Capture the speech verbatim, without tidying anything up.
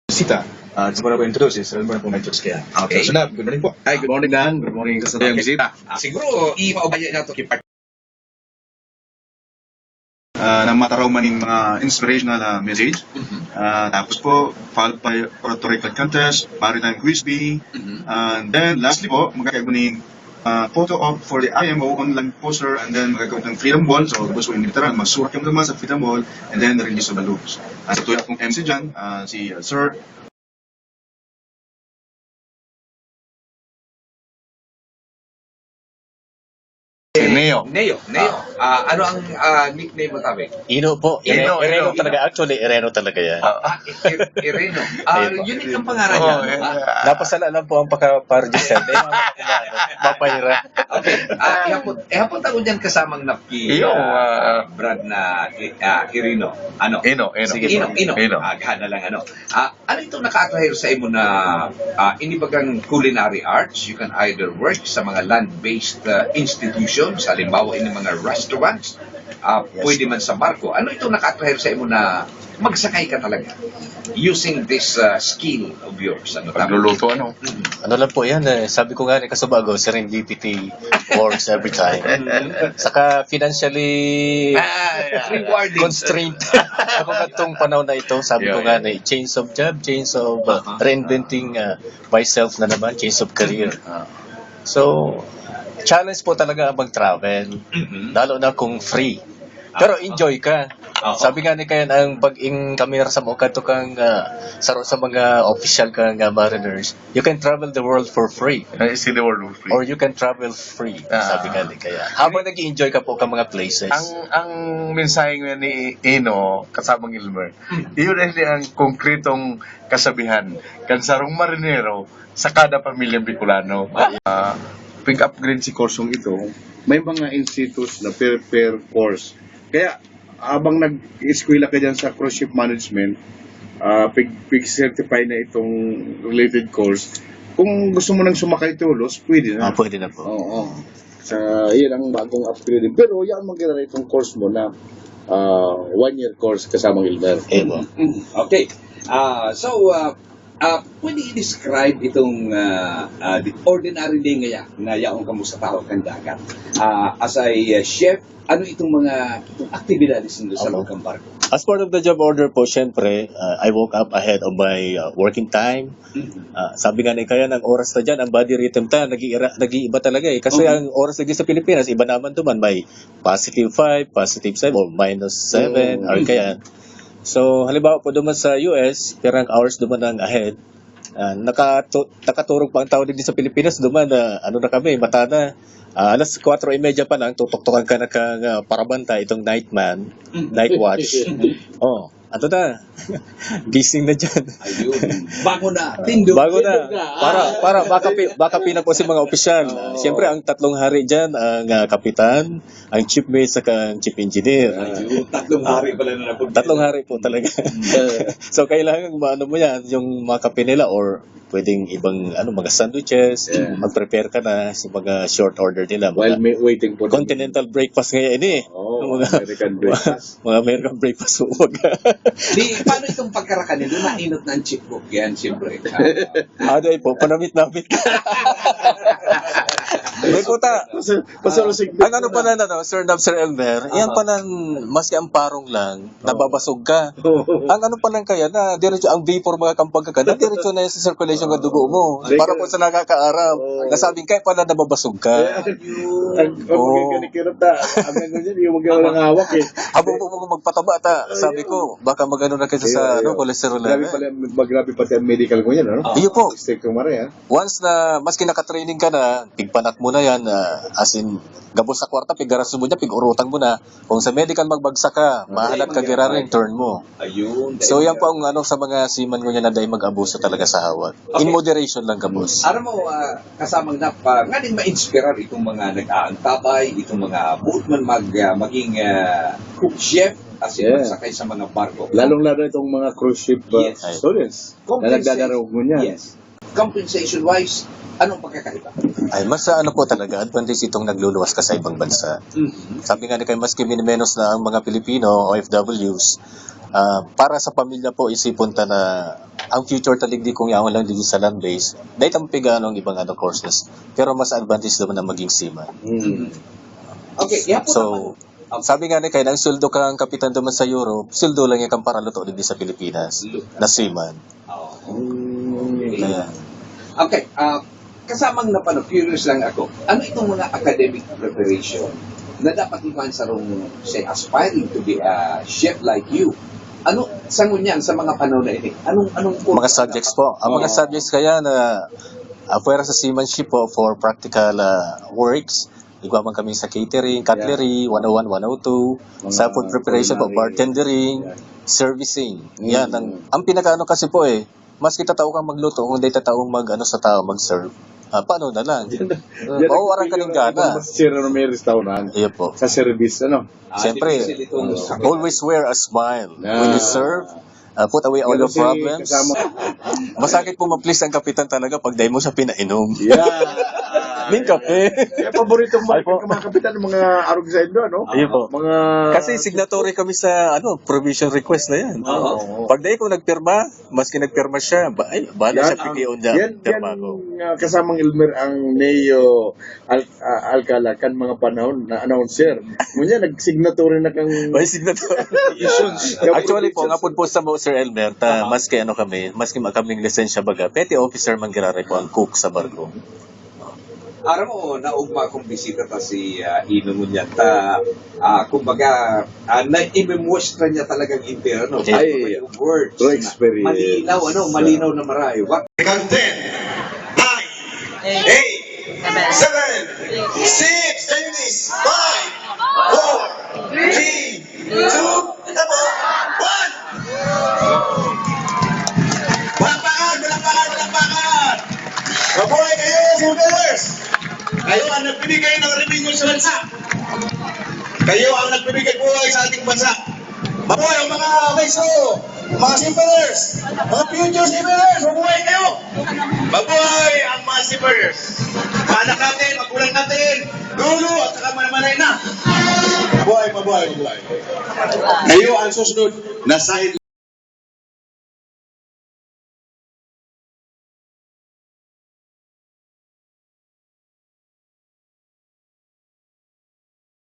bisita. Ah, gusto ko na po introduce, si Sir Elmer Pumentos kaya. Okay. So, Sir Nab, good morning po. Hi, good morning, Dan. Good morning sa Okay. bisita. Ah, siguro, ipaubaya na to kay part- Ah, na mataraw man yung mga inspirational, ah, message. Mhm. Ah, tapos po, followed by oratory contest, maritime quiz bee, Mhm. and then lastly po, magkakaroon ni, ah, photo op for the I M O online poster, and then magkakaroon ng freedom wall. So, gusto ko yung literal, magsurat kami naman sa freedom wall, and then release of balloons. Ah, sa tuya kong M C dyan, ah, si, ah, Sir Neo. Neo, Neo. Ah, ano ang, ah, nickname mo, tabi? Ino po. Ino, Ino, Ino, Ino. talaga. Actually, Ireno talaga yan. Ah, I-, I-, Ireno. Ah, Ayun po. Unique ang pangalan Oo, niya, ano, eh, ah? ah. Napasala lang po ang pagka-, pa-register. May mga ano, mapahira. Okay. Ah, ihapon, ihapon tayo dyan kasamang napki, Iyo, ah, ah, Brad na, ah, Irino. Ano? Ino, Ino. Sige, Ino, Ino. Ino. Ah, gahan na lang, ano. Ah, ano itong naka-attire sa imo na, ah, inibagang culinary arts? You can either work sa mga land-based, ah, institutions, halimbawa, ini mga restaurants, ah, Yes, pwede po. man sa barko. Ano itong naka-attire sa imo na magsakay ka talaga using this, ah, skill of yours? Ano tama? Pagluluto, ano? Mm. Ano lang po yan, eh. Sabi ko nga ni Kasubago, serendipity works every time. Mm. Saka financially Ah, yeah. Rewarding. constrained ako katong panahon na ito. Sabi Yeah, ko nga yeah. ni, change of job, change of, uh, Uh-huh. reinventing, uh, myself na naman, change of career. Uh-huh. So, challenge po talaga ang mag-travel. Mm-hmm. Lalo na kung free. Pero Ah, enjoy ka. ah, Sabi nga ni Kayan, ang pag-ing kami sa mga kadto kang, ah, saro sa mga official kang, ah, mariners, you can travel the world for free. I see the world for free. Or you can travel free, Ah. sabi nga ni Kayan. Habang nag-i-enjoy ka po ka mga places. Ang, ang mensahe nga ni Eno, kasamang Elmer, Hmm. iyon ay ang konkretong kasabihan kan sarong marinero sa kada pamilyang Bicolano. Ah, pig-upgrade si kursong ito, may mga institutes na per, per course. Kaya, habang nag-eskwela ka dyan sa cruise ship management, ah, pig-, pig-certify na itong related course, kung gusto mo nang sumakay tolos, pwede na. Ah, pwede na po. Oo. Sa, yun ang bagong upgrade. Pero yan, magkita na itong course mo na, ah, one-year course kasamang Elmer. Eh, po. Mm, okay. Ah, so, ah, ah, pwede i-describe itong, ah, ah, the ordinary day ngaya na yaon kamo sa tahaw kan dagat? Ah, as a, ah, chef, ano itong mga, itong aktibidades nindo sa Opo. loob kan barko? As part of the job order po, syempre, ah, I woke up ahead of my, ah, working time. Mhm. Ah, sabi nga ni Kayan, ang oras na dyan, ang body rhythm ta, nag-iira-, nag-iiba talaga eh. Kasi Mhm. ang oras lagi sa Pilipinas, iba naman duman, may positive five, positive seven, or minus seven, Mm. or kaya. So, halimbawa po duman sa U S, pirang hours duman ang ahead. Ah, nakatu-, nakaturog pa ang tao digdi sa Pilipinas, duman na, ano na kami, mata na. Ah, alas kwatro y media pa lang, tutuktukan ka na kang, ah, parabanta, itong nightman, Mhm. night watch. Oh, ato na. Gising na dyan. Ayun. Bago na. Tindog. Bago na. Tindog na. Para, Ah. para, baka pi-, baka pinag-, si mga opisyal. Oo. Siyempre, ang tatlong hari dyan, ang, ah, kapitan, ang chief mate, saka ang chief engineer. Ayun. Tatlong hari pala na napunta. Tatlong hari po talaga. Mm. So, kailangan maano mo yan, yung mga kape nila or pwedeng ibang, ano, mga sandwiches, Yeah. mag-prepare ka na sa mga short order nila. While Mga may, waiting for the continental breakfast ngayon eh. Oo, Mga American breakfast. Mga American breakfast po. Di, paano itong pagkarakan nila? Nainot na ang chief cook yan, siyempre. Ah, Aday po, panamit-namit. May puta. Pasal, pasal, Ang ano pala na, no, Sir Nab, Sir Elmer, yan Aha. pala, maski ang parong lang, Oo. nababasog ka. Oo. Ang ano pala kaya na, diretso ang vapor, mga kampag ka na, diretso na yan sa circulation ng dugo mo. Sige. Para po sa nakakaaram, Oo. nasabing kaya pala nababasog ka. Kaya, Ayun. ang, ang Oo. mga ganikirot na, ang ano dyan, yung mga walang hawak eh. Habang po magpataba ta, sabi Ayun. ko, baka magano na kayo sa, Ayun, ano, ayun. cholesterol Grabe level. pala, mag-, grabe pati ang medical mo yan, ano? Oo. Iyo po. Stricto mare, ah. Once na, maski nakatraining ka na, pigpanak mo na yan, ah, as in, gabos sa kwarta, pigaras mo niya, pig-urutang mo na. Kung sa medical magbagsak ka, Hindi, mahalat ka, mag-, girarin, turn mo. Ayun, So, dahil yan nga po ang ano sa mga seaman ko niya na dahil mag-abuso talaga sa hawak. Okay. In moderation lang, gabos. Aram mo, ah, kasamang Nap, ah, nganing ma-inspirar itong mga nag-aantabay, itong mga buot man mag, ah, maging, ah, cook chef, as in Yeah. magsakay sa mga barko. Lalong-lalo itong mga cruise ship, ah, Yes. students na Compensation. nagdadaraog mo niyan. Yes. Compensation-wise, anong pagkakaiba? Ay, mas ano po talaga, advantage itong nagluluwas ka sa ibang bansa. Mhm. Sabi nga ni kayo, maski minimenos na ang mga Pilipino, O F Ws, Ah, para sa pamilya po, isipon ta na ang future ta digdi kung yaon lang digdi sa land base, dai ta mapiga-ano ang ibang ano courses. Pero mas advantage naman na maging seaman. Mm. Okay, yapon So, naman. Okay. Sabi nga ni Kyle, ang sweldo kang kapitan naman sa Europe, sweldo lang yan kan paraluto digdi sa Pilipinas, Lu- na seaman. Oo. Mm. Ayan. Okay, ah, kasamang na pano, curious lang ako. Ano itong mga academic preparation na dapat iwan sa rong, say, aspiring to be a chef like you? Ano, sa ngunyan, sa mga panahon na ini? Anong, anong Mga subjects po. Ang mga Oo. Subjects kaya na apwera sa seamanship po for practical ah, works, igwa man kami sa catering, cutlery, one oh one, one oh two, sa food preparation po, Culinary. Bartendering, Yeah. Servicing. Mm. Yan. Ang, ang pinakaano kasi po eh, mas kita tao kang magluto kung di ta taong mag ano sa tao mag-serve. Ah, paano na lang? Yan Mawawala ka ng gana. Sa Sierra Romero Restaurant. Iyo po. Sa service, ano? Ah, Siyempre, difícil itong sa- always wear a smile when you Yeah. serve. Ah, put away all Pero your si problems. kasama- Masakit po ma-please ang kapitan talaga pag dahil mo siya pinainom. Yeah. Ning kape. Kaya paborito mo Ay po. mga kapitan, mga arog sa Indo, ano? Iyo po. Mga Kasi signatory kami sa ano provision request na yan. Oo. Oo. Pag dahil ko nagpirma, maski nagpirma siya, ba, ay, bahala Yan siya ang- pigion dyan. Yan, Pirma yan, ko. ah, kasamang Elmer ang Neo Al- ah, Alcala kan mga panahon na announcer. Ngunyan, nagsignatory na kang May signature. Actually po, nga po po sa mo, Sir Elmer, ta, Aha. Maski ano kami, maski ma- kaming lisensya baga, petty officer man giraray po ang cook sa barko. Aram mo, naugma akong bisita ta si ah, Ino ngunyan ta, ah, kumbaga, ah, na-imemuestra niya talagang entero, no? Ay, Yung words. true experience. Malinaw, ano, malinaw na marayo. Wa- Second ten, nine, eight, seven, six, Chinese, five, four, three, two, one. Palakpakan, palakpakan, palakpakan! Mabuhay kayo, Silvers! Kayo ang nagbibigay ng revenue sa bansa. Kayo ang nagbibigay buhay sa ating bansa. Mabuhay ang mga vice ko, mga seafarers, mga future seafarers, mabuhay kayo! Mabuhay ang mga seafarers! Mga anak natin, magulang natin, lolo at saka mga nanay na. Mabuhay, mabuhay, mabuhay. Kayo ang susunod na side